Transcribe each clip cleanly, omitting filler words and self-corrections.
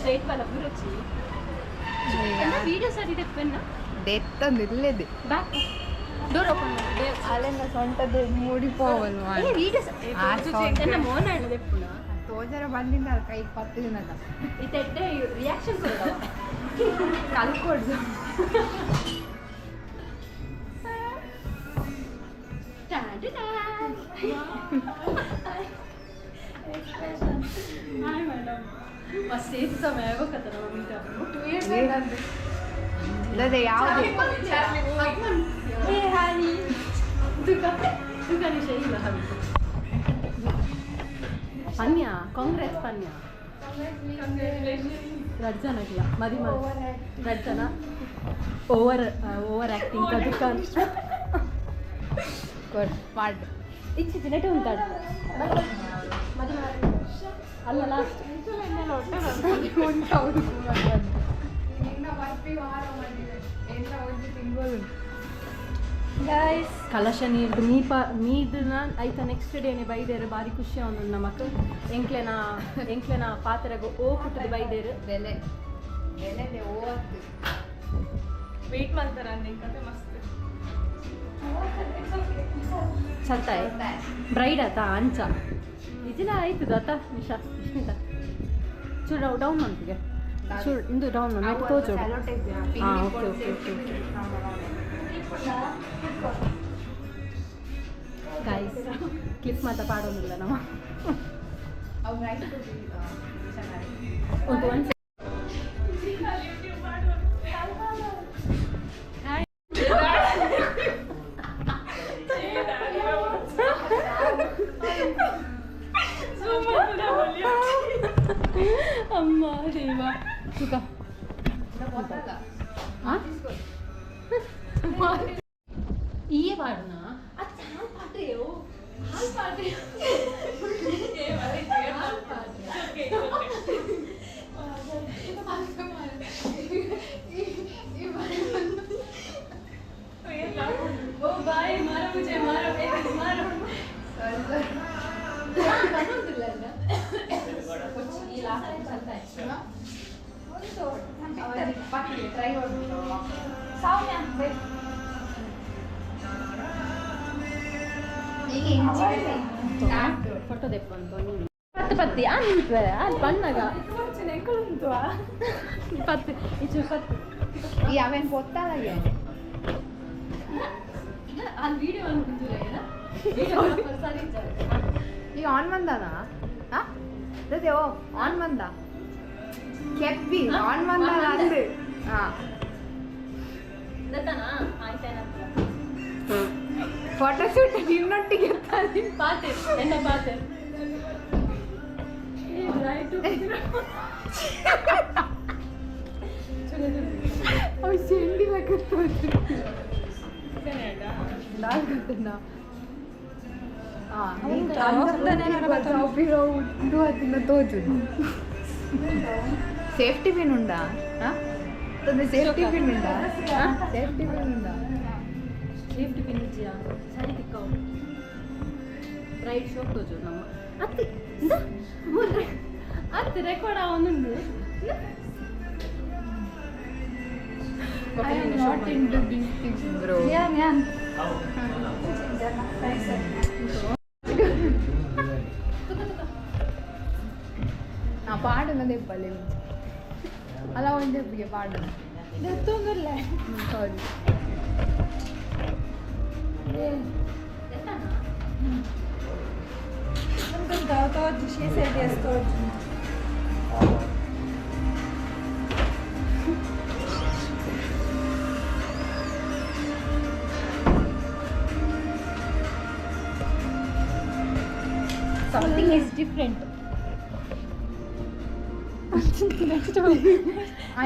Straight ಬಲ ಬುರುಚಿ video ಸರಿ ದೆಪ್ಪೆನ್ನ. ದೆತ್ತೊಂದು ಇಲ್ಲೇದೆ. Back door open ಮಾಡಿ. ಅಲ್ಲೆಲ್ಲ ಸೊಂಟದ ಮೂಡಿ ಪೋವಲ್. ಏ ವಿಡಿಯೋ ಆ ಸೊಂಟ. ಎನ್ನ ಮೋನ ದೆಪ್ಪುನ. ತೋಜರ ಬಂದಿಂದ ಕೈ 10 ದಿನದ. ಇತ್ತೆ ರಿಯಾಕ್ಷನ್ ಕೊಡವ. ಕಲ್ಕೊಡ್ದು. ಹಾಯ್ ಮೇಡಮ್, ಮಸ್ತ್ ಏತು ಸಮಯ ಆಗೋಕತ್ತ ನಮ್ಮ ಮೀಟ್. ಇಲ್ಲದೆ ಯಾವುದು? ಏ ಹಾಯ್, ತುಕ ತುಕ ನಿಷ ಇಲ್ಲ. ಪನ್ಯ, ಕಾಂಗ್ರೆಸ್ ಪನ್ಯ. ರಡ್ ಜನ ಇಲ್ಲ ಮದಿ ರಡ್ ಜನ ಓವರ್ ಓವರ್ ಆ್ಯಕ್ಟಿಂಗ್ ಕದುಕ. ಕೊಡ್ ಪಾಡ್. ಇಚ್ಚಿಚ್ಚಿ ನೆಟ್ ಉಂಟಾಡು ಮದಿ ಅಲ್ಲ ಲಾಸ್ಟ್. ನಿನ್ನ ಬರ್ಪಿ ವಾರ ಮಾಡಿದೆ ಎಂತ ಒಂದು ತಿಂಗಳು. ಗೈಸ್, ಕಲಶ ನೀರ್ದು ಮೀಪ ಮೀದನ ಐತ ನೆಕ್ಸ್ಟ್ ಡೇನೆ ಬೈದೇರು. ಬಾರಿ ಖುಷಿ ಅವನು ನಮಕ್. ಎಂಕ್ಲೆನ ಎಂಕ್ಲೆನ ಪಾತ್ರೆಗ್ ಓ ಪುಟ್ಟದ ಬೈದೇರು. ಬೆಲೆ ಬೆಲೆ ಓವತ್ತು. ವೇಟ್ ಮಾಡ್ತಾರ ಕತೆ ಮಸ್ತ್. ಚಲ್ತಾಯ್ ಬ್ರೈಡ್ ಆತ ಅಂಚ ಇಜಿಲ ಆಯ್ತದ ಆತ ನಿಶಾ ನಿಶ್ಮಿತಾ ಚೂರು ಡೌನ್ ಮನ್ಪಿಗೆ ಚೂರು ಇಂದು ಡೌನ್ ನೆಟ್ ತೋಜೋಡು. ಹಾಂ, okay okay okay okay guys, clip ಮಾತ ಪಾಡೋದಿಲ್ಲ ನಮ್ಮ. ಅವು ರೈಸ್. ಒಂದು ಒಂದು. ಅಮ್ಮ ದೇವ ಸುಖ. ಹಾಂ, ಈಯೇ ಪಾಡುನಾ? ಅದು ಹಾಲು ಪಾಡ್ರೆಯೋ, ಹಾಲು ಪಾಡ್ರೆ. ಓ ಬಾಯ್, ಮಾರೋ ಮುಜೆ ಮಾರೋ, ಮಾರೋ. ಈ ಲಾಸ್ಟ್ ಚಲ್ತಾ. ಟ್ರೈ. ಸೌಮ್ಯ ಬೈ. ಈಗ ಇಂಚಿಗೆ. ಫೋಟೋ ದೆಪ್ಪಂತು ಪತ್ತು ಪತ್ತಿ ಅನ್ಪೆ ಅಲ್ಲಿ ಬಣ್ಣಗ ಪತ್ತು ಇಚ್ಚು ಪತ್ತು. ಈ ಅವೇನು ಪೊತ್ತಲ್ಲ. ಅಲ್ಲಿ ವಿಡಿಯೋ ಅನ್ಕೊಂತೀರ ವಿಡಿಯೋ ಸರಿ. ಈಗ ಆನ್ ಬಂದನಾ? ಹಾಂ, ಅದೇ ಓ ಆನ್ ಬಂದ ಕೆಪ್ಪಿ ಆನ್ ಬಂದ ಅಂದು ಹಾಂ. ದತ್ತನಾ ಆಯ್ತೇನಪ್ಪ. ಫೋಟೋ ಶೂಟ್ ನಿನ್ನೊಟ್ಟಿಗೆ ಇರ್ತಾನೆ. ಪಾತೆ ಎನ್ನ ಪಾತೆ ರೈಟ್. ಅವು ಚೆಂಡಿ ಗೊತ್ತಲ್ಲ. ಉಂಡು ಅದಿನ ತೋಜು. ಸೇಫ್ಟಿ ಪಿನ್ ಉಂಡಾ? ಸೇಫ್ಟಿ ಪಿನ್ ಉಂಡಾ? ಸೇಫ್ಟಿ ಪಿನ್ ಉಂಡಾ? ಸೇಫ್ಟಿ ಪಿನ್ ಇಜ್ಜಿಯಾ? ಸರಿ ತಿಕ್ಕವು. ರೈಟ್ ಶೋಕ್ ತೋಜು ನಮ್ಮ ಅತ್ತಿ ಇಂದ ಮೂರು ಅತ್ತಿ ರೆಕಾರ್ಡ್ ಆವೊಂದುಂಡು. I am not into these things, bro. ಯಾನ್ ಯಾನ್. ತುಕ ತುಕ. ನಾ ಪಾಡುನದೇ ಪಲ್ಲೆ ಅಲ್ಲ ಒಂದೇ ಪಾಡು. ದತ್ತೊಂದುಲ್ಲ. ಸಾರಿ. ಎತ್ತನ? ತೋಜು ಶೇಸೆಡಿಯಸ್ ತೋಜು. Something is different.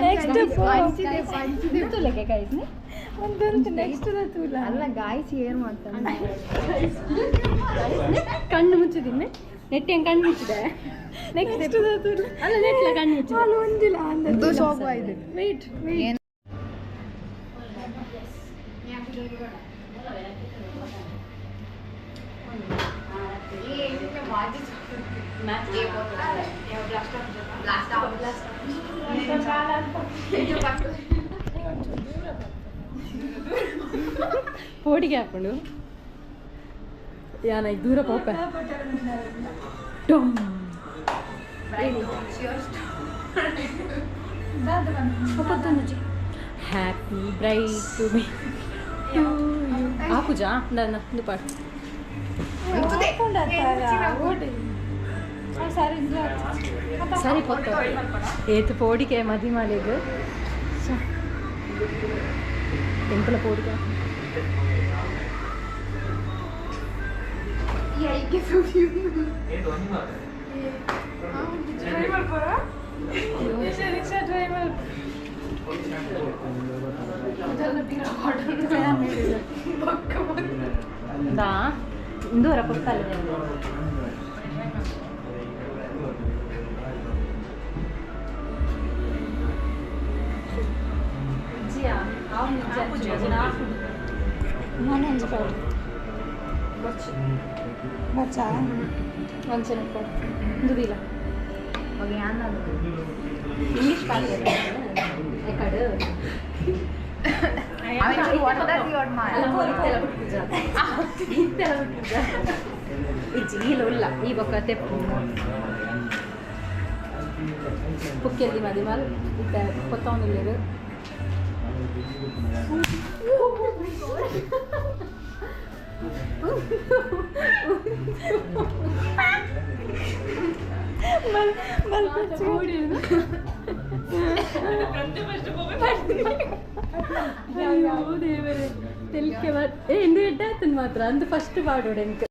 Next. ಅಂಚಿದೆ. ತುಲಕ್ಕೆ ಗೈಸ್ ನೆ. ಒಂದೊಂದು ನೆಕ್ಸ್ಟ್ ತೂಲ. ಅಲ್ಲ ಗಾಯ್ಸ್, ಏನು ಮಾಡ್ತಾನೆ? ಕಣ್ಣು ಮುಚ್ಚಿದಿನ್ನೆ ನೆಟ್ಟಿ ಹಂಗೆ ಕಣ್ಣು ಮುಚ್ಚಿದೆ. ನೆಕ್ಸ್ಟ್ ಅಲ್ಲ ನೆಟ್ಲ ಕಣ್ಣು ಮುಚ್ಚಿದೆ. ಒಂದಿಲ್ಲ. ಇದು ಶೋಭ ಇದು. Wait wait. ಏನು? ಪೋಡಿಗೆ ಹಾಕೊಂಡು ಯಾನ ದೂರ ಪೋಪೆ ಡೊಮ್ happy bride to be to you. ಆ ಪೂಜಾ ನನ್ನ ಒಂದು ಪಾಠ ಸರಿ ಪೊತ್ತ ಏತು ಪೋಡಿಗೆ ಮದಿಮಾಲೆಗ್ ಎಂಕಲ ಪೋಡಿಗೆ ದಾ ಇಂದೂರ ಪೊತ್ತಲ್ಲ ಇಂಗ್ಲಿಷ್ ಉಲ್ಲ ಈ ಬೊಕ್ಕ ತೆಪ್ಪು ಪುಕ್ಕೆಲ್ಲಿ ಮದಿಮಾಲ್ ಇತ್ತ ಕೊತ್ತೊಂದಿಲ್ಲೇರು ಅಯ್ಯೋ ದೇವರೇ ತೆಲ್ಕೆ ಏ ಇಂದು ಎಡ್ಡಾತನ್ ಮಾತ್ರ ಅಂದು ಫಸ್ಟ್ ಪಾಡೋಡು ಎಂಕ್.